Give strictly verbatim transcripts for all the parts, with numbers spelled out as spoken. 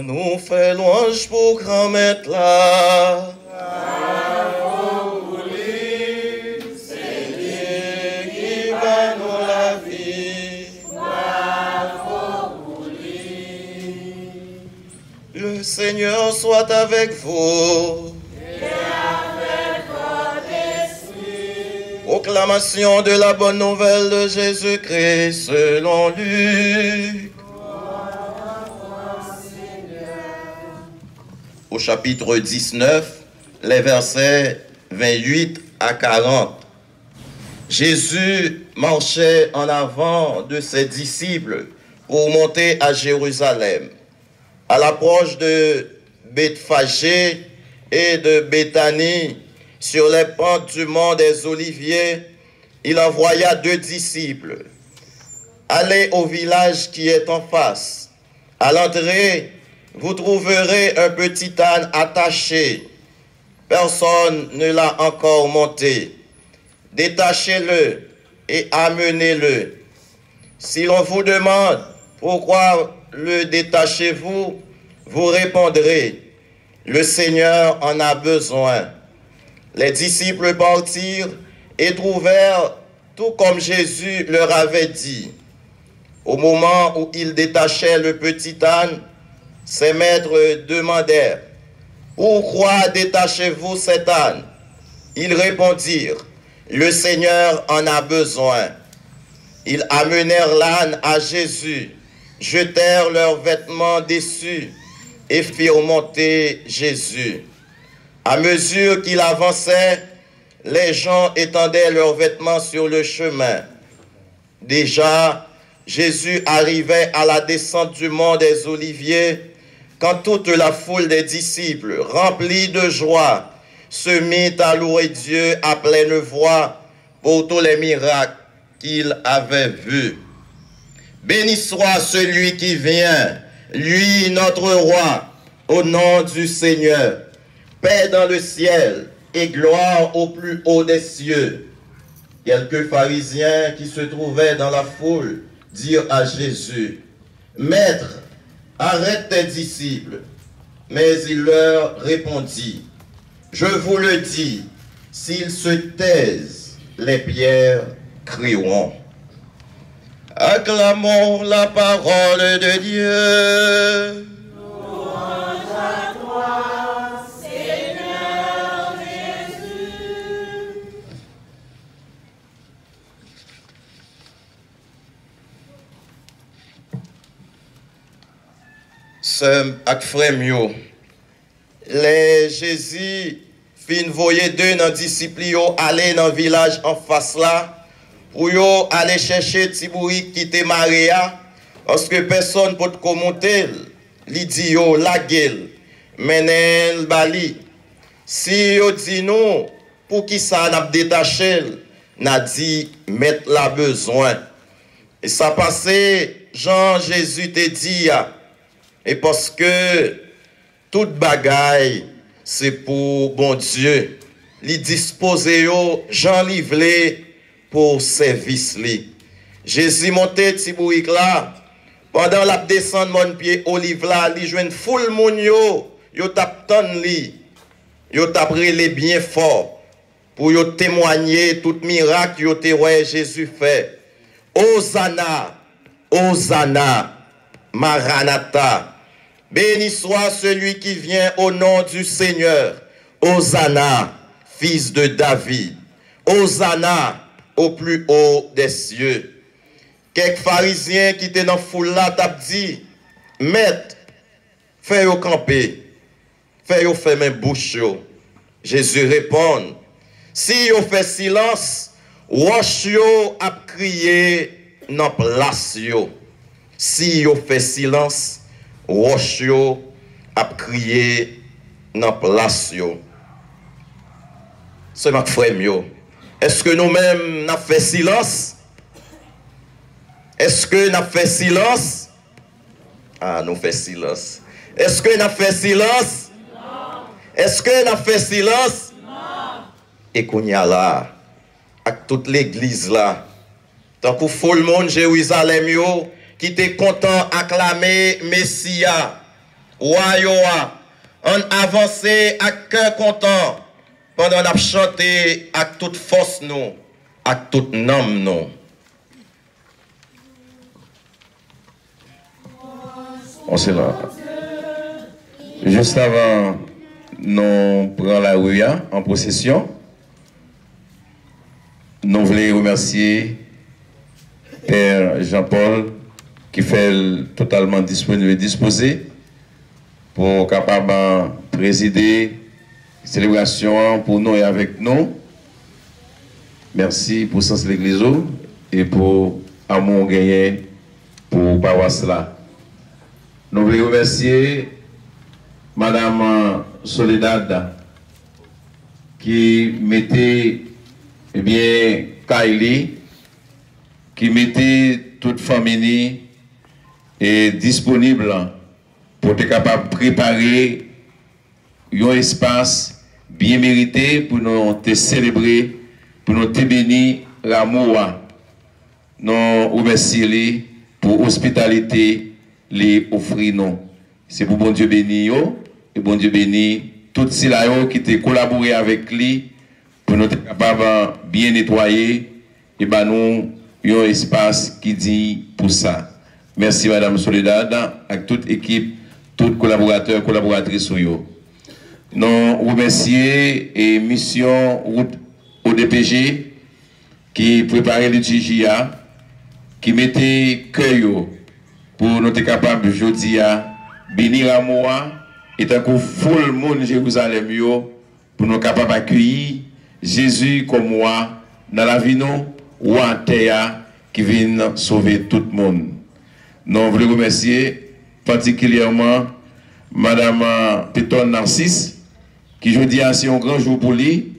Nou fè lwanj pou Granmèt la. Bravo pou li, se li ki ba nou lavi. Bravo pou li. Le Seigneur soit avec vous. Et avec votre esprit. Proclamation de la bonne nouvelle de Jésus-Christ selon Luc. Au chapitre dix-neuf, les versets vingt-huit à quarante. Jésus marchait en avant de ses disciples pour monter à Jérusalem. À l'approche de Bethphagée et de Béthanie, sur les pentes du mont des Oliviers, il envoya deux disciples. Allez au village qui est en face. À l'entrée, vous trouverez un petit âne attaché. Personne ne l'a encore monté. Détachez-le et amenez-le. Si l'on vous demande, pourquoi le détachez-vous, vous répondrez, le Seigneur en a besoin. Les disciples partirent et trouvèrent tout comme Jésus leur avait dit. Au moment où ils détachaient le petit âne, ses maîtres demandèrent, pourquoi détachez-vous cet âne ? Ils répondirent, le Seigneur en a besoin. Ils amenèrent l'âne à Jésus, jetèrent leurs vêtements dessus et firent monter Jésus. À mesure qu'il avançait, les gens étendaient leurs vêtements sur le chemin. Déjà, Jésus arrivait à la descente du mont des Oliviers quand toute la foule des disciples, remplie de joie, se mit à louer Dieu à pleine voix pour tous les miracles qu'il avait vus. Béni soit celui qui vient, lui notre roi, au nom du Seigneur. Paix dans le ciel et gloire au plus haut des cieux. Quelques pharisiens qui se trouvaient dans la foule dirent à Jésus, Maître, arrête tes disciples. Mais il leur répondit, je vous le dis, s'ils se taisent, les pierres crieront. Acclamons la parole de Dieu. Louange à toi, Seigneur Jésus. Sè m ak frè m yo, lè Jezi fin voye de nan disip li yo ale nan vilaj anfas la pou yo ale chèche ti bourik ki te mare a, paske pèsonn potko moute l, li di yo, "Lage l, mennen l ba li." Si yo di nou, "Poukisa n ap detache l?" N a di, "Mèt la bezwen." E sa pase jan Jezi te di a, e paske tout bagay se pou Bondye, li dispoze yo jan li vle pou sèvis li. Jezi monte ti bourik la. Pandan l ap desann mòn pye Oliv la, li jwenn foul moun yo, yo t ap tann li. Yo t ap rele byen fò pou yo temwanye tout mirak yo te wè Jezi fè. Ozana, Ozana, Maranata, béni soit celui qui vient au nom du Seigneur, Ozana, fils de David, Ozana au plus haut des cieux. Kèk farizyen ki te nan foul la t ap di, "Mèt, fè yo kanpe, fè yo fèmen bouch yo." Jezi reponn, "Si yo fè silans, wòch yo ap kriye nan plas yo." Si yo fè silans, wòch yo ap kriye nan plas yo. Sè m ak frè m yo, èske nou menm n ap fè silans? Èske n ap fè silans? Ah, nou fè silans. Èske n ap fè silans? Èske n ap fè silans? E kounye a la, ak tout legliz la, tankou foul moun Jerizalèm yo ki te kontan aklame Mesi a, Wa yo a, ann avanse ak kè kontan pandan n ap chante ak tout fòs nou, ak tout nanm nou. On se la. Jis avan nou pran lari a an pwosesyon, nou vle remèsye Pè Jean Paul ki fè l totalman disponib e dispoze pou kapab prezide selebrasyon an pou nou e avèk nou. Mèsi pou sans legliz ou e pou amou w genyen pou pawas la. Nou vle remèsye Madanm Soledad ki mete, ebyen, kay li, ki mete tout fanmi ni e disponib pou te kapab prepare yon espas byen merite pou nou te selebre, pou nou te beni Ramo a. Nou remèsye li pou ospitalite li ofri nou. Se pou Bondye beni yo e Bondye beni tout sila yo ki te kolabore avèk li pou nou te kapab byen netwaye e ba nou yon espas ki diy pou sa. Mèsi Madanm Soledad ak tout ekip, tout kolaboratè, kolaboratris ou yo. Nou remèsye e misyon wout O D P G ki prepare litiji a, ki mete kè yo pou nou te kapab jodi a beni Ramo a, e tankou foul moun Jerizalèm yo, pou nou kapab akeyi Jezi kòm Wa nan lavi nou, Wa tè a ki vin sove tout moun. Nou vle remèsye patikilyèman Madanm Peton Narcisse, ki jodi a se yon gran jou pou li,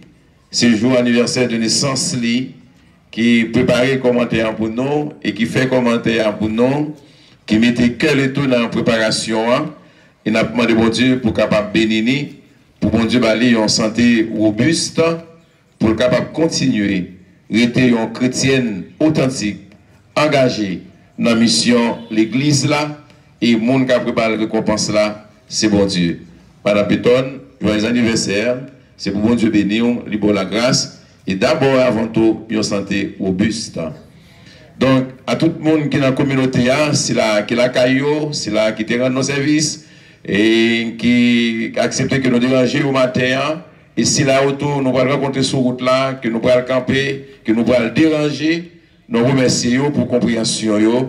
se jou anivèsè de nesans li, ki prepare kòmantè an pou nou e ki fè kòmantè an pou nou, ki mete kè li tou nan preparasyon an, e n ap mande Bondye pou kapab beni li, pou Bondye ba li yon sante wobis, pou l kapab kontinye rete yon kretyèn otantik, angaje nan misyon legliz la, e moun k ap ba l rekonpans la, se Bondye. Madanm Peton, joyeux anniversaire, se pou Bondye beni w, li ba w lagras, e dabò e avan tou, yon sante wobis. Donk, a tout moun ki nan kominote a, sila ki lakay yo, sila ki te rann nou sèvis, e ki aksepte ke nou deranje yo maten an, e sila yo tou nou pral rankontre sou wout la, ke nou pral kanpe, ke nou pral deranje, nou remèsye yo pou konpreyansyon yo,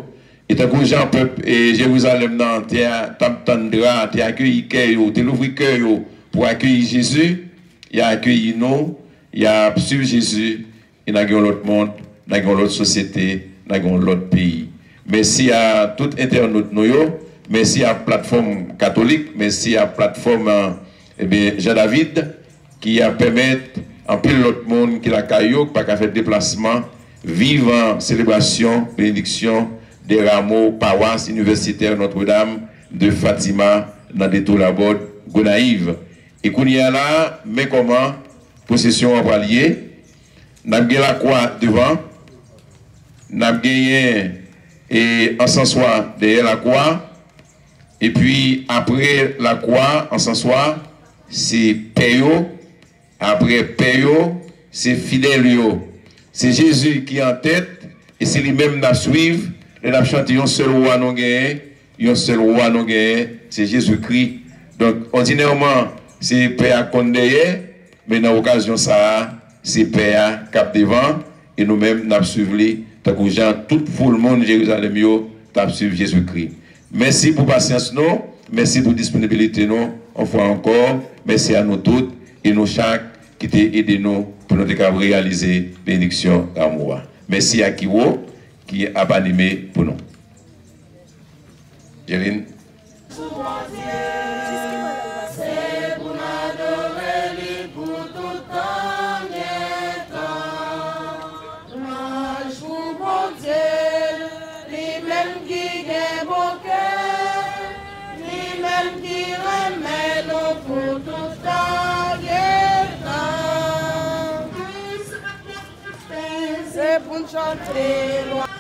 E tankou jan pèp, e, Jerizalèm nan te a, t ap tann dra, te akeyi kè yo, te louvri kè yo pou akeyi Jezi, y a akeyi nou, y ap swiv Jezi, e n a gen yon lòt mond, n a gen yon lòt sosyete, n a gen yon lòt peyi. Mèsi a tout entènot nou yo, mèsi a platfòm katolik, mèsi a platfòm, ebyen, Jean David, ki ap pèmèt anpil lòt moun ki lakay yo, ki pa ka fè deplasman, viv selebrasyon benediksyon dè ramo pawas inivèsitè Notre Dame de Fatima nan Deto Labòd, Gonayiv. E kounye a la, men kòman pwosesyon an pral ye. N ap gen lakwa devan, n ap genyen, e, ansanswa dèyè lakwa, epi apre lakwa, ansanswa, se pè yo, apre pè yo, se fidèl yo. Se Jezi ki antèt, e se li menm n ap swiv lè n ap chante yon sèl wa nou genyen, yon sèl wa nou genyen, se Jezikri. Donk, òdinèman, se pè a k konn dèyè, men nan okazyon sa a, se pè a k ap devan, e nou menm, n ap swiv li, tankou jan tout foul moun Jerizalèm yo t ap swiv Jezikri. Mèsi pou pasyans nou, mèsi pou disponibilite nou, yon fwa ankò, mèsi a nou tout, e nou chak ki te ede nou pou nou te ka reyalize benediksyon ramo a. Mèsi a Kiwo ki ap anime pou nou. Jeline. Pou Bondye, se pou n adore li pou tout tan gen tan. Lwanj pou Bondye, li menm ki gen bon kè, li menm ki renmen nou pou tout tan gen tan. Se pou n chante lwa.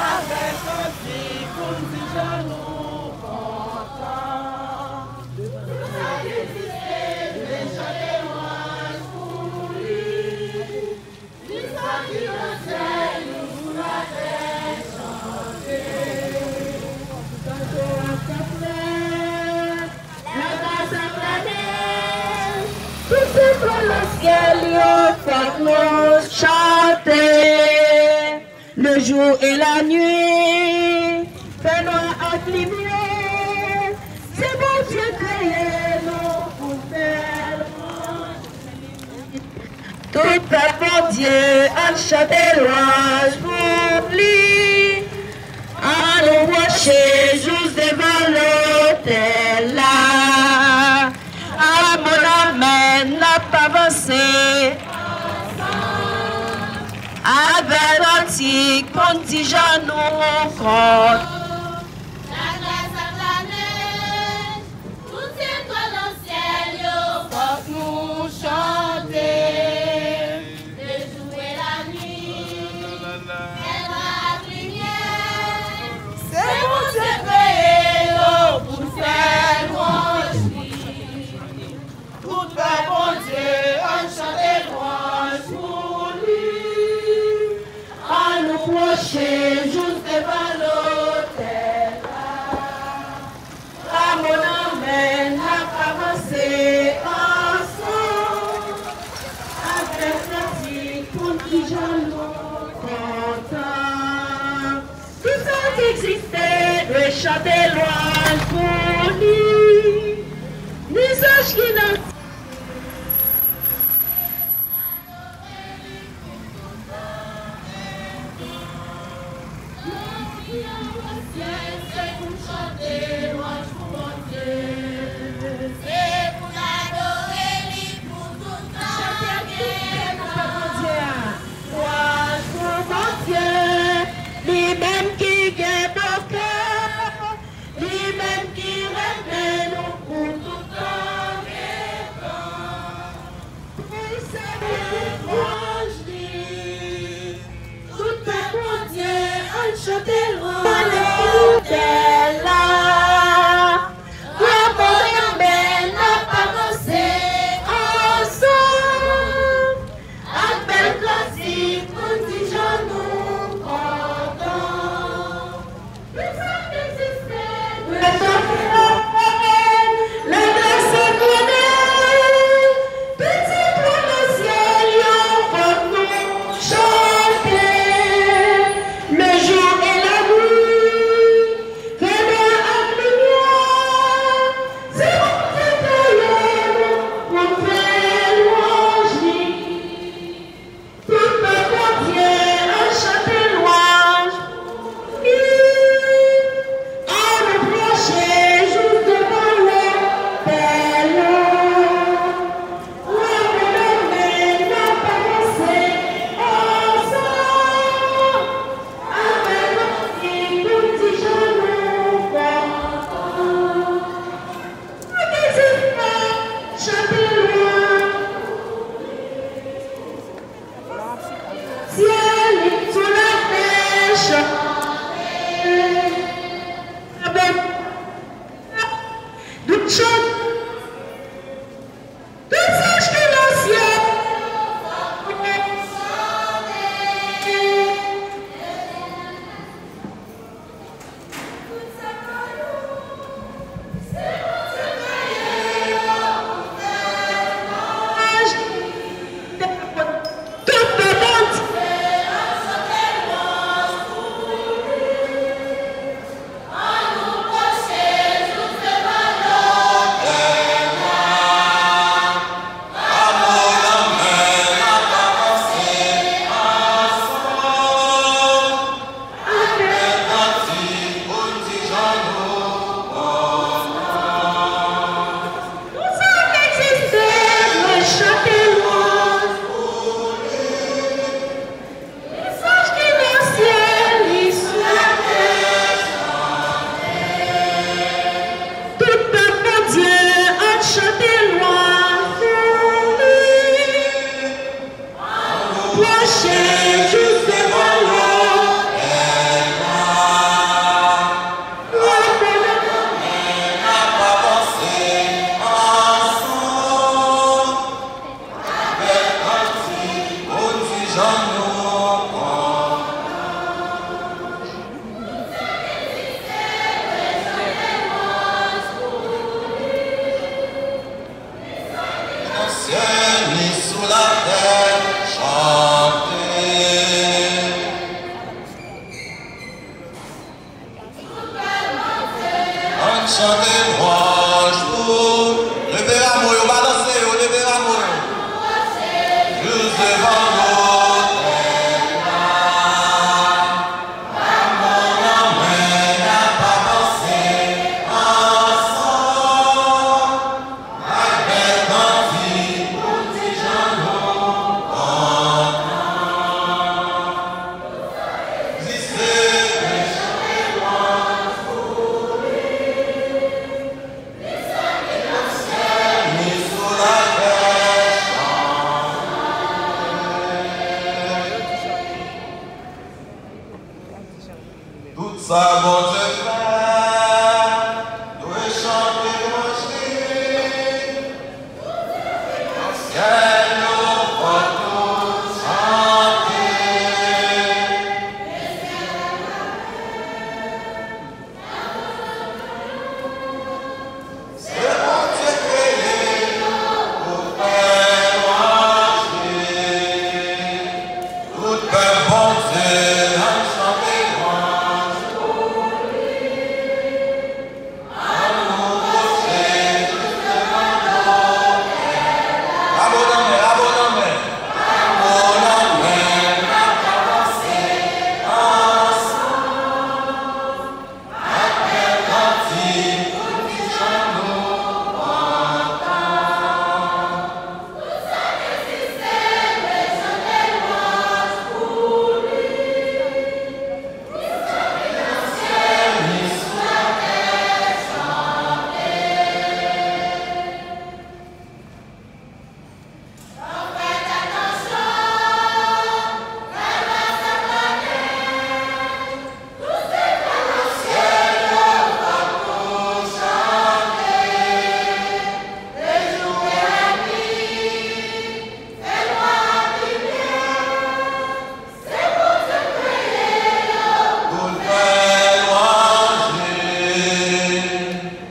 Avèk kantik pou n di jan nou kontan. Tout sa ki egziste dwe chante lwanj pou li. Li sòti nan syèl, nou sou latè chante. Kanto ap kanpe. Lè gras ak lanèj, tout se flò nan syèl yo, fòk nou chante. Le jour et la nuit, fènwa ak limyè, se Bondye kreye nou pou fè lwanj. Tout pèp Bondye, ann chante lwanj pou li. Ann nou pwoche jous devan lotèl la. Amèn, amèn, n ap avanse ansanm. Avèk kantik pou n di jan nou kontan. Lagras ak lanèj, tout se flò nan syèl yo, fòk nou chante. Le jour et la nuit, fènwa ak limyè, se Bondye kreye yo pou fè lwanj li. Tout pèp Bondye, ann chante lwanj pou li. Ann nou pwoche jous devan lotèl la. Ramo nan men, n ap avanse ansanm. Avèk kantik pou n di jan nou kontan. Tout sa ki egziste dwe chante lwanj pou li. Ni zanj ki nan Chante lwanj pou. Leve ramo yo, balanse yo, leve ramo yo. Jis devan lotèl la. Ramo nan men, n ap avanse ansanm. Ak bèl kantik pou ti jan nou kontan. Egziste, chante lwanj pou li. Ni sa ki nan syèl, ni sou latè, chante. Tout sa Bondye fè, dwe chante lwanj li. Syèl yo, fò tout chante. Se Bondye kreye nou pou fè lwanj li. Tout pèp Bondye, ann chante lwanj pou li. Ann nou pwoche jis devan lotèl la. Ramo nan men, ramo nan men. Ramo nan men, n ap avanse ansanm. Ak bèl kantik pou ti jan nou kontan. Tout sa k egziste dwe chante lwanj pou li. Ni sa ki nan syèl, ni sou latè, chante. Pou l fè lwanj li.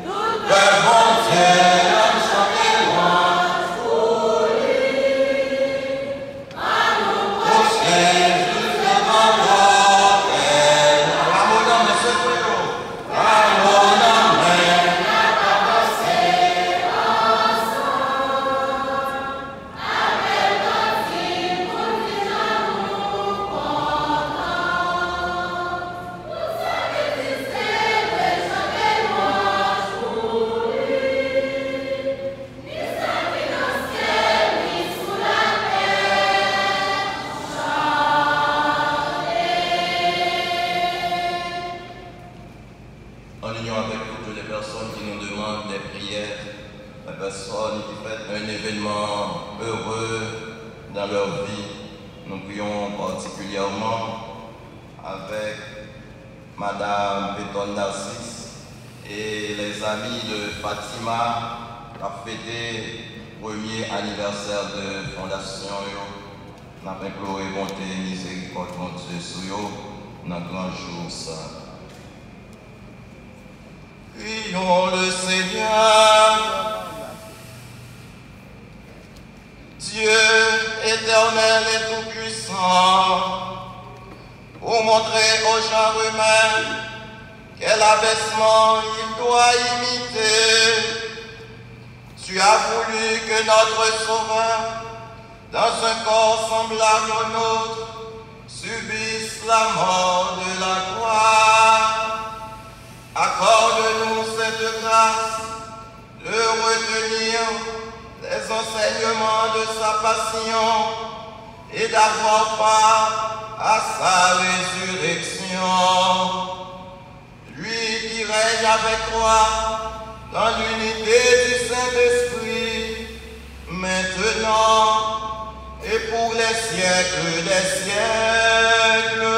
Tout pèp Bondye, ann chante lwanj pou li. Ann nou pwoche jis devan lotèl la. Ramo nan men, sekwe yo. Ramo nan men, n ap avanse ansanm. En union avec toutes les personnes qui nous demandent des prières, les personnes qui fêtent un événement heureux dans leur vie, nous prions particulièrement avec Madame Pétonne Narcisse et les amis de Fatima qui ont fêté le premier anniversaire de fondation. Nous avons imploré bonté et miséricorde, Bondye, sur eux, dans grand jour ça. Prions le Seigneur, Dieu éternel et tout-puissant, pour montrer au genre humain quel abaissement il doit imiter. Tu as voulu que notre Sauveur, dans un corps semblable au nôtre, subisse la mort de la croix. Accorde-nous cette grâce de retenir les enseignements de sa passion et d'avoir part à sa résurrection. Lui qui règne avec toi dans l'unité du Saint-Esprit, maintenant et pour les siècles des siècles.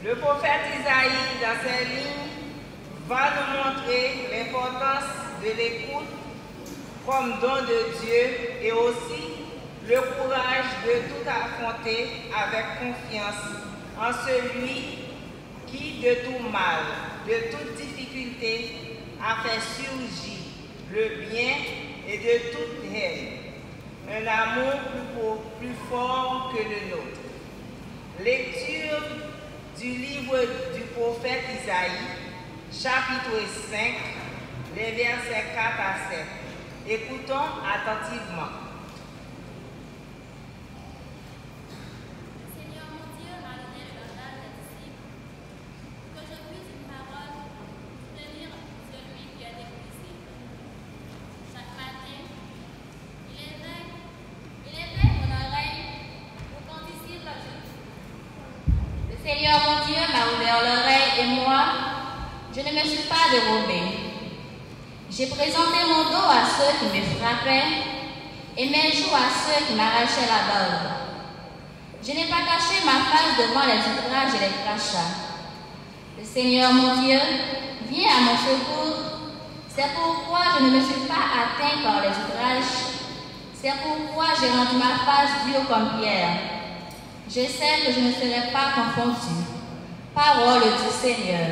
Le prophète Isaïe, dans ses lignes, va nous montrer l'importance de l'écoute comme don de Dieu et aussi le courage de tout affronter avec confiance en celui qui, de tout mal, de toute difficulté, a fait surgir le bien et de toute haine, un amour plus, pro- plus fort que le nôtre. Lecture du livre du prophète Isaïe, chapitre cinq, les versets quatre à sept. Écoutons attentivement. Le Seigneur mon Dieu m'a donné le langage des disciples, pour que je puisse une parole soutenir celui qui est épuisé. Chaque matin, il éveille, il éveille mon oreille pour qu'un disciple je Le Seigneur mon Dieu m'a ouvert l'oreille et moi, je ne me suis pas dérobé. J'ai présenté mon dos à ceux qui me frappaient et mes joues à ceux qui m'arrachaient la barbe. Je n'ai pas caché ma face devant les outrages et les crachats. Le Seigneur mon Dieu vient à mon secours, c'est pourquoi je ne me suis pas atteint par les outrages, c'est pourquoi j'ai rendu ma face dure comme pierre. Je sais que je ne serai pas confondu. Parole du Seigneur.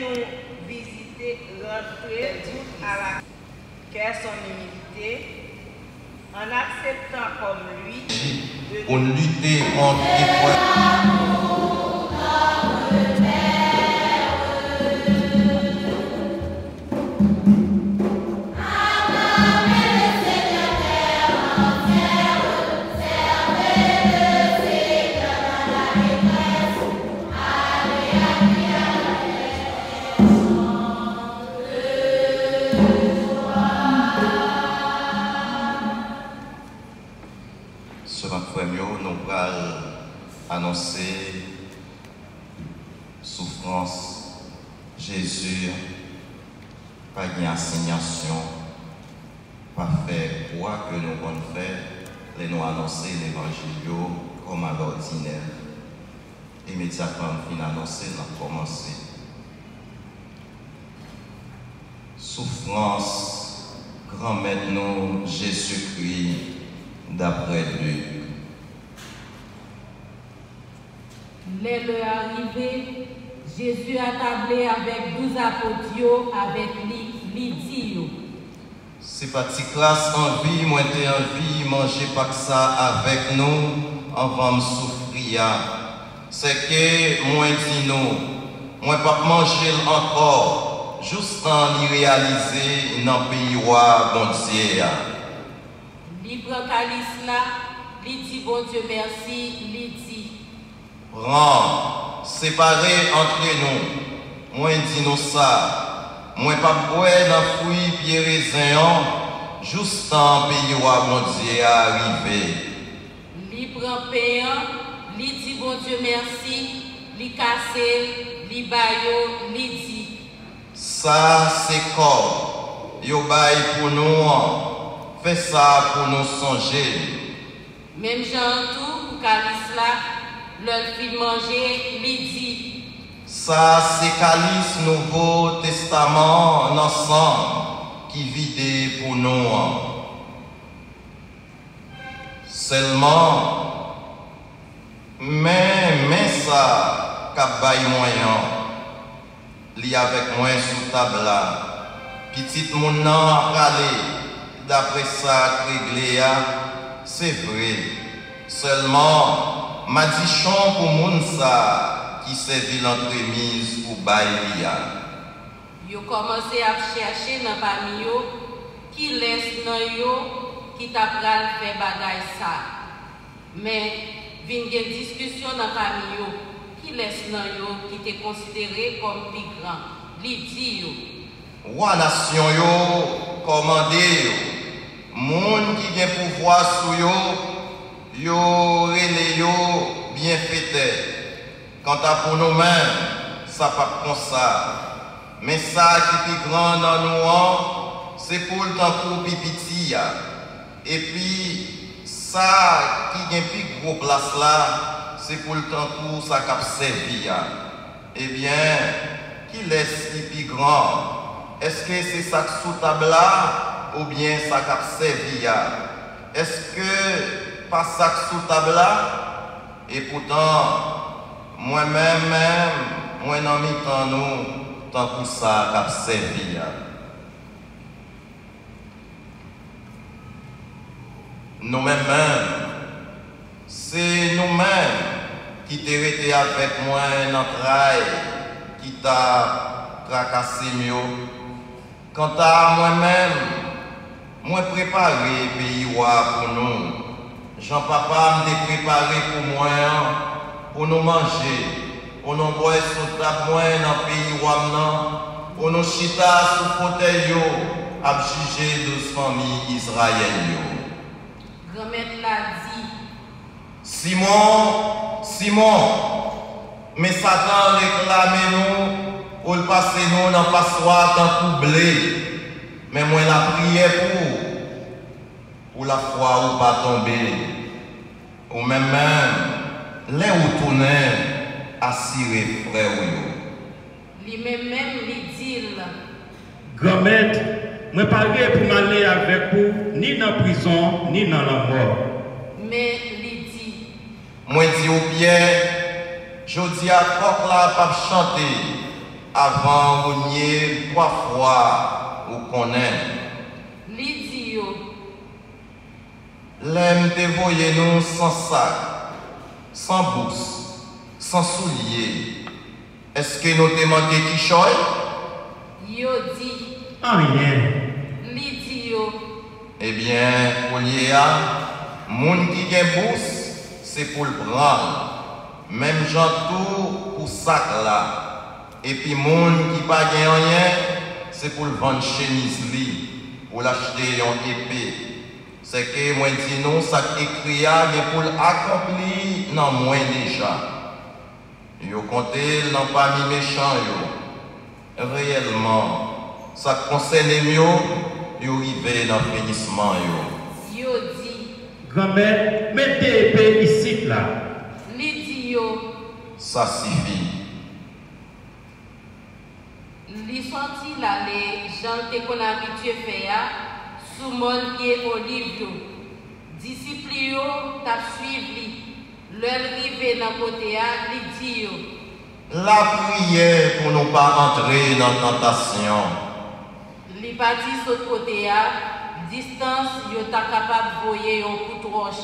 Nous visiter, rentrer tout à la cœur son humilité, en acceptant comme lui de Pou n lite kont eprèv. Sè m ak frè m yo, nou pral anonse soufrans Jezi. Pa gen asinyasyon, pa fè kwa ke nou konn fè lè nou anonse levanjil yo kòm alòdinè. Imedyatman m fin anonse l, n ap kòmanse. Soufrans Granmèt nou Jezikri daprè Lik. Lè lè a rive, Jezi atable avèk douz apot yo avèk li, li di yo. Se pa ti kras anvi mwen te anvi manje Pak sa avèk nou anvan m soufri a. Sèke mwen di nou, mwen p ap manje l ankò joustan li reyalize nan peyi wa Bondye a. Li pran kalis la, li di Bondye mèsi, li di. Pran, separe antre nou. Mwen di nou sa, mwen p ap bwè nan fwi pye rezen an joustan peyi wa Bondye a rive. Li pran pen an, li di Bondye mèsi, li kase l, li ba yo, li di. Sa se kò yo bay pou nou an, fè sa pou nou sonje m. Menm jan an tou pou kalis la, lè l fin manje, li di. Sa se kalis nouvo testaman an nan san m ki vide pou nou an. Sèlman, men men sa k ap bay mwen an, li avèk mwen sou tab la. Pitit moun nan a prale dapre sa k regle a, se vre. Sèlman, madichon pou moun sa a ki sèvi l antremiz pou bay li a. Yo kòmanse ap chèche nan pami yo kilès nan yo ki ta pral fè bagay sa a. Men, vin gen diskisyon nan pami yo, kilès nan yo ki te konsidere kòm pi gran. Li di yo. Wa nasyon yo kòmande yo, moun ki gen pouvwa sou yo, yo rele yo byenfetè. Kanta pou nou menm, sa p ap konsa. Men sa ki pi gran nan nou an, se pou l tankou pi piti a. Epi, sa ki gen pi gwo plas la, se pou l tankou sa k ap sèvi a. Ebyen, kilès ki pi gran? Èske se sa k sou tab la oubyen sa k ap sèvi a? Èske pa sa k sou tab la? Epoutan, mwen menm menm, mwen nan mitan nou tankou sa k ap sèvi a. Nou menm menm, se nou menm ki te rete avèk mwen nan tray ki t ap trakase m yo. Kanta mwen menm, mwen prepare peyi wa pou nou, jan Papa m te prepare pou mwen an, pou nou manje, pou nou bwè sou tab mwen nan peyi wa m nan, pou nou chita sou fotèy yo ap jije douz fanmi Izrayèl yo. Granmèt la di. Simon, Simon, men Satan reklame nou pou l pase nou nan paswa tankou ble. Men mwen lapriyè pou ou, pou lafwa ou pa tonbe. Ou menm menm, lè ou tounen, asire frè ou yo. Li menm menm, li di l. Granmèt, mwen pare pou m ale avèk ou ni nan prizon, ni nan lanmò. Men, li di. Mwen di w, Pyè, jodi a kòk la p ap chante Avan ou nye twa fwa ou konnen. Li di yo. Lè m te voye nou san sak, san bous, san soulye, èske nou te manke kichòy? Yo di. Anyen. Li di yo. Ebyen, koulye a, moun ki gen bous, se pou l pran l, menm jan tou pou sak la. Epi moun ki pa gen anyen, se pou l vann chemiz li, pou l achte yon epe. Sèke mwen di nou, sa k ekri a gen pou l akonpli nan mwen deja. Yo konte l nan pami mechan yo. Reyèlman, sa k konsène m yo, yo rive nan finisman yo. Yo di. Granmèt, met de epe isit la. Li di yo. Sa sifi. Li sòti l ale jan l te konn abitye fè a, sou mòn pye Oliv yo. Disip li yo t ap suiv li. Lè l rive nan kote a, li di yo. Lapriyè pou nou pa antre nan tantasyon. Li pati sot kote a, distans yo ta kapab voye yon kout wòch.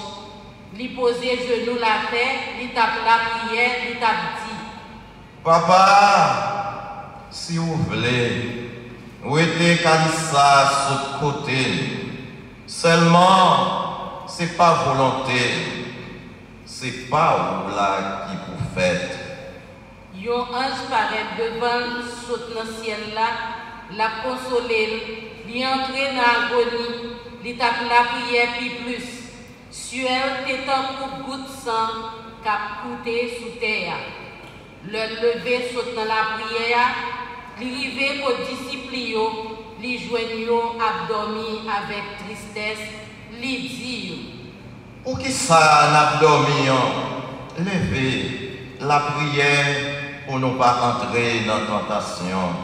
Li poze jenou l atè, li t ap lapriyè, li t ap di. Papa, si w vle, wete kalis sa a sot kote l. Sèlman, se pa volonte l, se pa w la ki pou fèt. Yon anj parèt devan l sot nan syèl la, l ap konsole l, li antre nan agoni, li t ap lapriyè pi plis. Syè l te tankou gout san k ap koute sou tè a. Lè l leve sot nan lapriyè a, li rive kot disip li yo, li jwenn yo ap dòmi avèk tristès, li di yo. Poukisa n ap dòmi an? Leve, lapriyè pou nou pa antre nan tantasyon.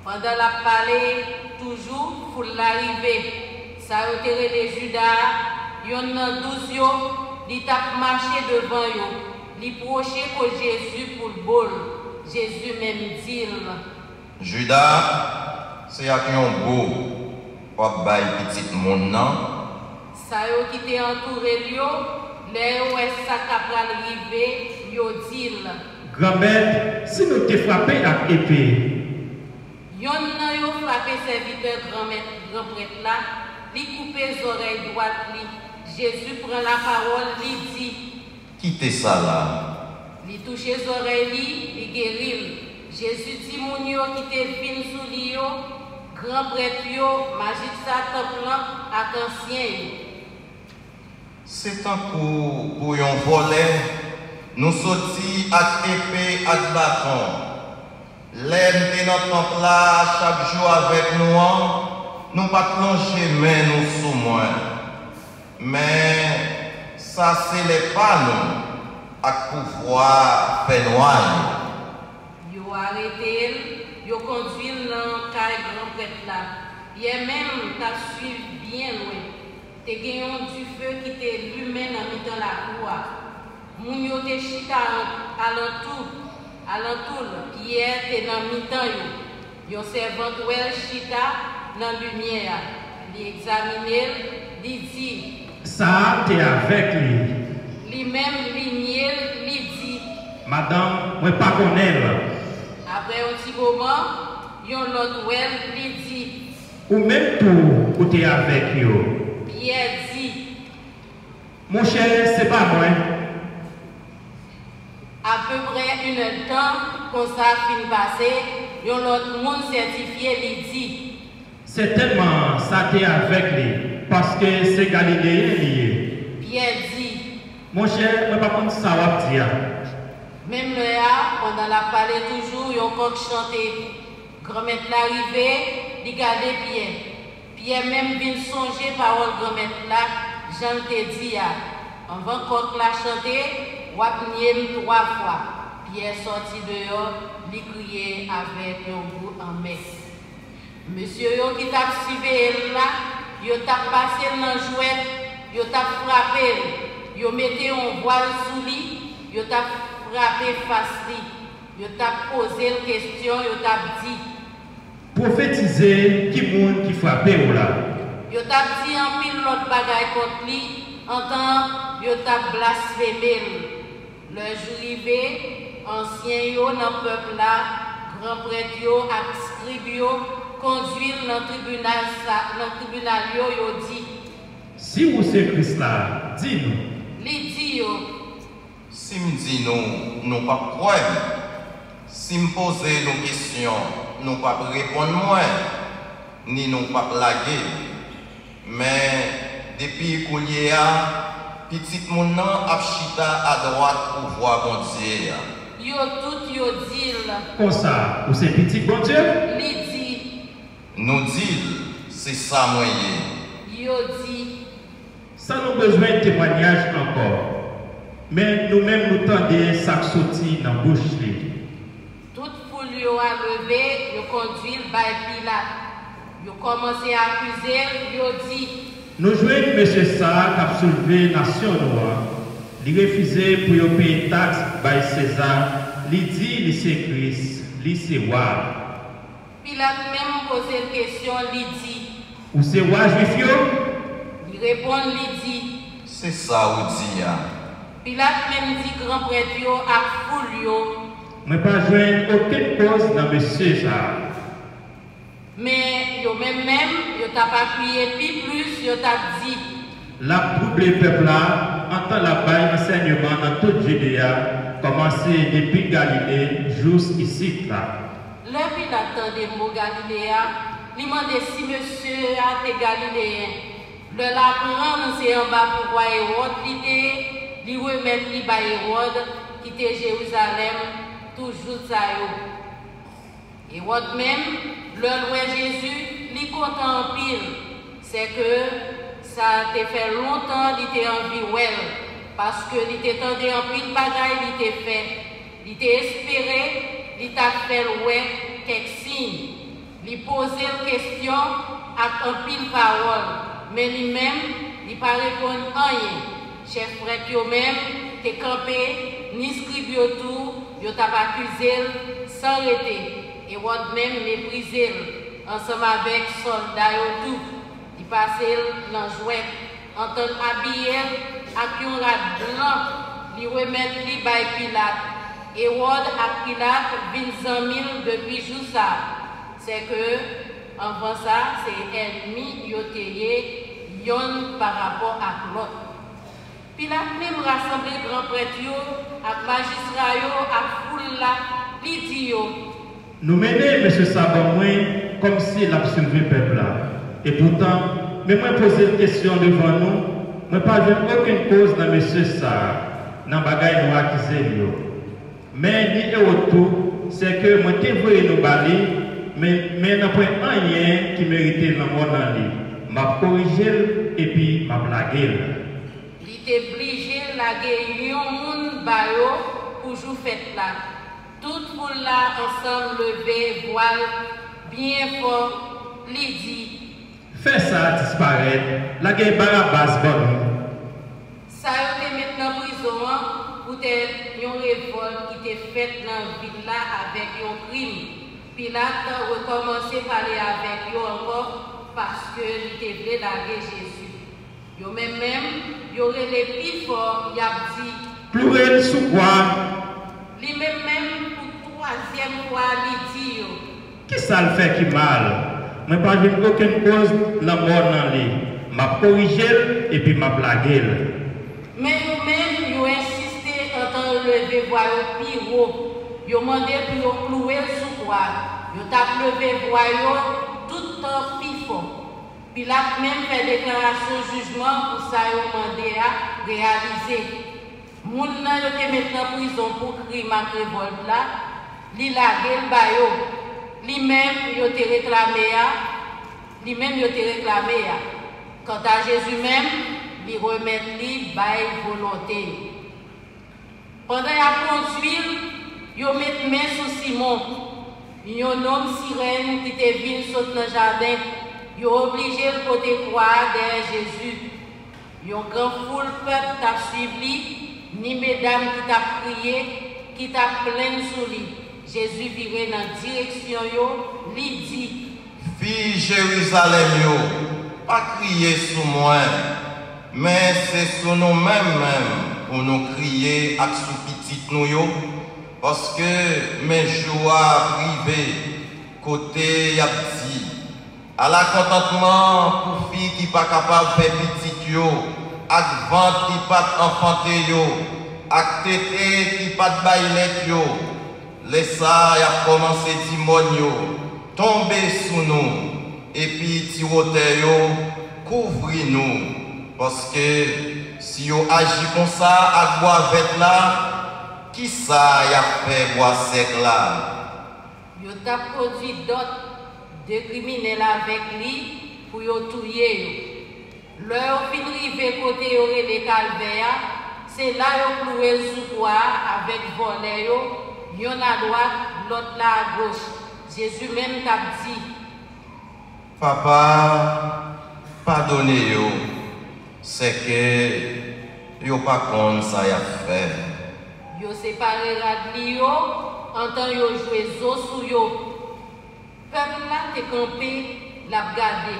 Pandan l ap pale toujou, foul la rive. Sa yo te rele Jida a, yonn nan douz yo, li t ap mache devan yo. Li pwoche kot Jezi pou l bo l. Jezi menm di l. Jida, se ak yon bo w ap bay Pitit moun nan? Sa yo ki te antoure l yo, lè yo wè sa k apral rive, yo di l. Granmèt, si nou te frape ak epe. Yonn nan yo frape sèvitè granmèt, granprèt la, li koupe zòrèy dwat li. Jezi pran lapawòl, li di. Kite sa la. Li touche zòrèy li, li geri l. Jezi di moun yo ki te vin sou li yo, granprèt yo, majistra tanp lan ak ansyen yo. Se tankou pou yon vòlè, nou soti ak epe ak baton. Lè m te nan tanp la chak jou avèk nou an, nou pa t lonje men nou sou mwen. Men, sa se lè pa nou ak pouvwa fènwa yo. Yo arete l, yo kondui l nan kay granprèt la. Pyè menm t ap suiv byen lwen. Te gen yon dife ki te limen nan mitan lakou a. Moun yo te chita an, alantou, alantou l, Pyè te nan mitan yo. Yon sèvant wè l chita nan limyè a. Li egzamine l, li di. Sa a te avèk li. Li menm, li nye l, li di. Madanm, mwen pa konnen l. Apre yon ti moman, yon lòt wè l, li di. Ou menm tou, ou te avèk yo. Pyè di. Monchè, se pa mwen. Apeprè inèdtan, konsa fin pase, yon lòt moun sètifye, li di. Sètènman, sa te avèk li, paske se Galileyen li ye. Pyè di. Monchè, mwen pa konn sa w ap di a. Menm lè a, pandan l ap pale toujou, yon kòk chante. Granmèt la rive, li gade Pyè. Pyè menm vin sonje pawòl Granmèt la, jan l te di a. Anvan kòk la chante, w ap nye m twa fwa. Pyè sòti deyò, li kriye avèk yon gou anmè. Mesye yo ki t ap siveye l la, yo t ap pase l nan jwèt, yo t ap frape l, yo mete yon vwal sou li, yo t ap frape fas li. Yo t ap poze l kesyon, yo t ap di. Pwofetize, ki moun ki frape w la? Yo t ap di anpil lòt bagay kont li, antan yo t ap blasfeme l. Lè jou rive, ansyen yo nan pèp la, gran prèt yo ak skrib yo kondui l nan tribinal, sa, nan tribinal yo, yo di. Si ou se Kris la, di nou. Li di yo. Si m di nou, nou p ap kwè m. Si m poze nou kesyon, nou p ap reponn mwen, ni nou p ap lage m. Men, depi koulye a, Pitit moun nan ap chita adwat pouvwa Bondye a. Yo tout yo di l. Konsa, ou se Pitit Bondye? Li di. Nou di l, se sa mwen ye. Yo di. San nou bezwen temwayaj ankò. Men nou menm nou tande sa k soti nan bouch li. Tout foul yo a leve, yo kondui l bay Pilat. Yo kòmanse akize l, yo di. Nou jwenn mesye sa a k ap soulve nasyon nou an. Li refize pou yo peye taks bay Seza, li di li se Kris, li se wa. Pilat menm poze l kesyon, li di. Ou se wa Jwif yo? Li reponn, li di. Se sa ou di a. Pilat menm di gran prèt yo ak foul yo. Mwen pa jwenn okenn koz nan mesye sa a. Men, yo menm menm, yo t ap apiye pi plis, yo t ap di. L ap twouble pèp la, antan l ap bay ansèyman nan tout Jide a, kòmanse depi Galile jous isit la. Lè Pilat tande mo Galile a, li mande si mesye a te Galileyen. Lè l aprann se anba pouvwa Ewòd li te ye, li remèt li bay Ewòd, ki te Jerizalèm, tout jou sa yo. Ewòd menm, lè l wè Jezi, li kontan anpil, sèke sa te fè lontan li te anvi wè l, paske li te tande anpil bagay li te fè. Li te espere li t ap fè l wè kèk siy. Li poze l kesyon ak anpil pawòl, men li menm, li pa reponn anyen. Chèf prèt yo menm te kanpe, ni skrib yo tou, yo t ap akize l san rete. Ewòd menm meprize l, ansanm avèk sòlda yo tou. Li pase l nan jwèt, antan l abiye l ak yon rad blan, li remèt li bay Pilat. Ewòd ak Pilat vin zanmi l depi jou sa a. Sèke, anvan sa, se ènmi yo te ye, yonn parapò ak lòt. Pilat menm rasanble gran prèt yo ak majistra yo ak foul la, li di yo. Nou mennen mesye sa ban mwen kòmsi l ap soulve pèp la. Epoutan, men mwen poze l kesyon devan nou, mwen pa jwenn okenn koz nan mesye sa a, nan bagay nou akize l yo. Men ni Ewòd tou, sèke mwen te voye nou ba li, men, men nanpwen anyen ki merite lanmò nan li. M ap korije l, epi m ap lage l. Li te blije lage yon moun ba yo pou jou fèt la. Tout foul la ansanm leve vwa l byen fò, li di. Fè sa a disparèt, lage Barabas ban nou. Sa yo te met nan prizon an poutèt yon revòlt ki te fèt nan vil la avèk yon krim. Pilat rekòmanse pale avèk yo ankò paske li te vle lage Jezi. Yo menm menm, yo rele pi fò, y ap di. Kloure l sou kwa! Li menm menm, pou twazyèm fwa, li di yo. Kisa l fè ki mal? Mwen pa jwenn okenn koz lanmò nan li. M ap korije l epi m ap lage l. Men yo menm, yo ensiste antan yo leve vwa yo pi wo. Yo mande pou yo kloure l sou kwa. Yo t ap leve vwa yo tout tan pi fò. Pilat menm fè deklarasyon jijman pou sa yo mande a reyalize. Moun nan yo te met nan prizon pou krim ak revòlt la, li lage l ba yo. Li menm yo te reklame a, li menm yo te reklame a. Kanta Jezi menm, li remèt li bay volonte yo. Pandan y ap kondui l, yo met men sou Simon, yon nonm Sirèn ki te vin sot nan jaden. Yo oblije l pote kwa a dèyè Jezi. Yon gran foul pèp t ap suiv li, ni medam ki t ap kriye, ki t ap plenn sou li. Jezi vire nan direksyon yo, li di: Fi Jerizalèm yo, pa kriye sou mwen, men se sou nou menm menm pou nou kriye ak sou pitit nou yo, paske men jou a ap rive kote y ap di, Ala kontantman pou fi ki pa kapab fè pitit yo, ak vant ki pa t anfante yo, ak tete ki pa t bay lèt yo! Lè sa a, y ap kòmanse di mòn yo, Tonbe sou nou! Epi ti wotè yo, Kouvri nou! Paske, si yo aji konsa ak bwa vèt la, ki sa y ap fè bwa sèk la? Yo t ap kondui dòt de kriminèl avèk li pou yo touye yo. Lè yo fin rive kote yo rele Kalvè a, se la yo klouwe l sou kwa a avèk vòlè yo, yonn adwat, lòt la agoch. Jezi menm t ap di: Papa, padone yo, sèke yo pa konn sa y ap fè. Yo separe rad li yo, antan yo jwe zo sou yo. Pèp la te kanpe, l ap gade.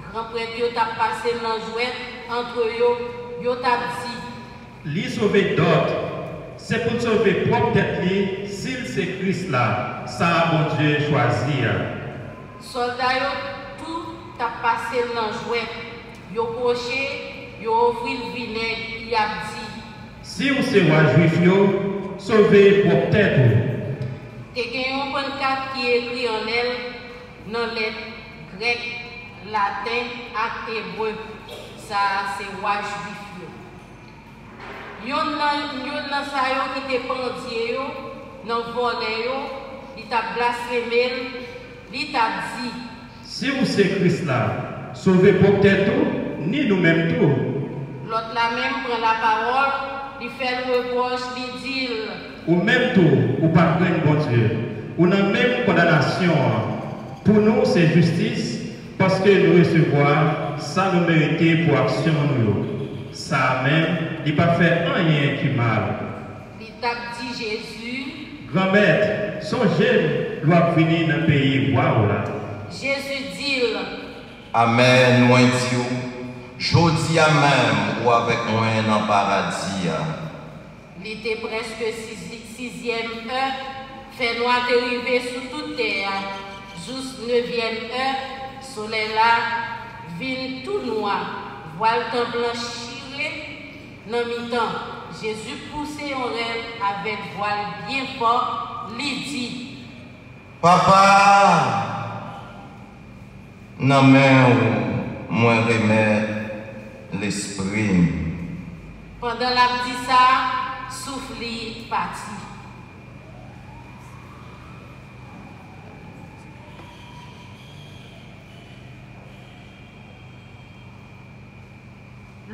Gran prèt yo t ap pase l nan jwèt antre yo, yo t ap di: Li sove dòt, se pou l sove pwòp tèt li si l se Kris la, sa a Bondye chwazi a. Sòlda yo tou t ap pase l nan jwèt. Yo pwoche, yo ofri l vinèg, y ap di: Si w se wa Jwif yo, sove pwòp tèt ou. Te gen yon pannkat ki ekri anlè l nan lèt grèk, laten ak ebre: Sa a se wa Jwif yo. Yonn nan, yonn nan sa yo ki te pandye yo nan vòlè yo, li t ap blasfeme l, li t ap di: Si w se Kris la, sove pwòp tèt ou, ni nou menm tou. Lòt la menm pran lapawòl, li fè l repwòch, li di l: Ou menm tou, ou pa krenn Bondye. Ou nan menm kondanasyon an. Pou nou, se jistis, paske nou resevwa sa nou merite pou aksyon nou yo. Sa a menm, li pa fè anyen ki mal. Li t ap di Jezi: Granmèt, sonje m lè w ap vini nan peyi wa w la. Jezi di l: Amèn, mwen di w, jodi a menm ou avèk mwen nan paradi a. Li te prèske sizi-, sizyèm è, fènwa te rive sou tout tè a. Jous nevyèm è, solèy la vin tou nwa, vwal tanp lan chire nan mitan. Jezi pouse yon rèl avèk vwa l byen fò, li di: Papa, nan men w mwen remèt lespri m. Pandan l ap di sa, souf li pati.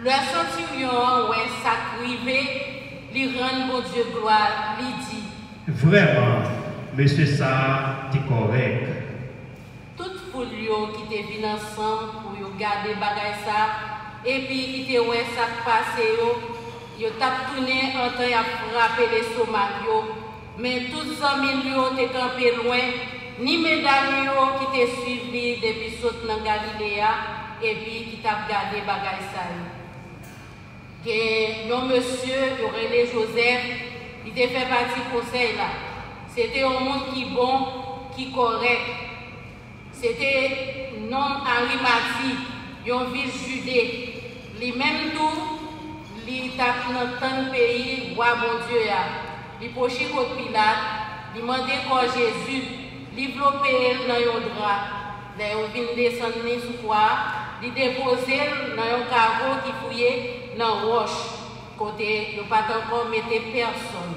Lè santiryon an wè sa k rive, li rann Bondye glwa, li di: Vrèman, mesye sa a te kòrèk. Tout foul yo ki te vin ansanm pou yo gade bagay sa a, epi ki te wè sa k pase yo, yo t ap tounen antan y ap frape lestomak yo, men tout zanmi l yo te kanpe lwen, ni medam yo ki te suiv li depi sot nan Galile a, epi ki t ap gade bagay sa yo. Gen yon mesye yo rele Jozèf, li te fè pati konsèy la. Se te yon moun ki bon, ki kòrèk. Se te nonm Arimati, yon vil Jide. Li menm tou, li t ap nan tann peyi wa Bondye a. Li pwoche kot Pilat, li mande kò Jezi, li vlope l nan yon dra. Lè yo vin desann li sou kwa a, li depoze l nan yon kavo ki fouye nan wòch, kote yo pa t ankò mete pèsonn.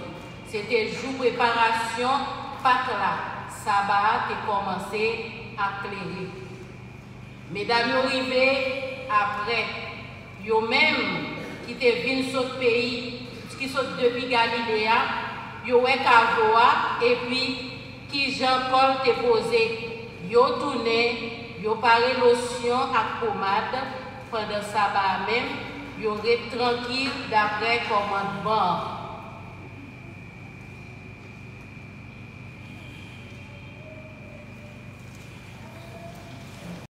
Se te jou preparasyon Pak la, saba a te kòmanse ap klere. Medam yo rive apre, yo menm ki te vin sot peyi, ki sot depi Galile a, yo wè kavo a, epi kijan kò l te poze. Yo tounen, yo pare losyon ak pomad, pandan saba a menm, yo ret trankil dapre kòmandman an.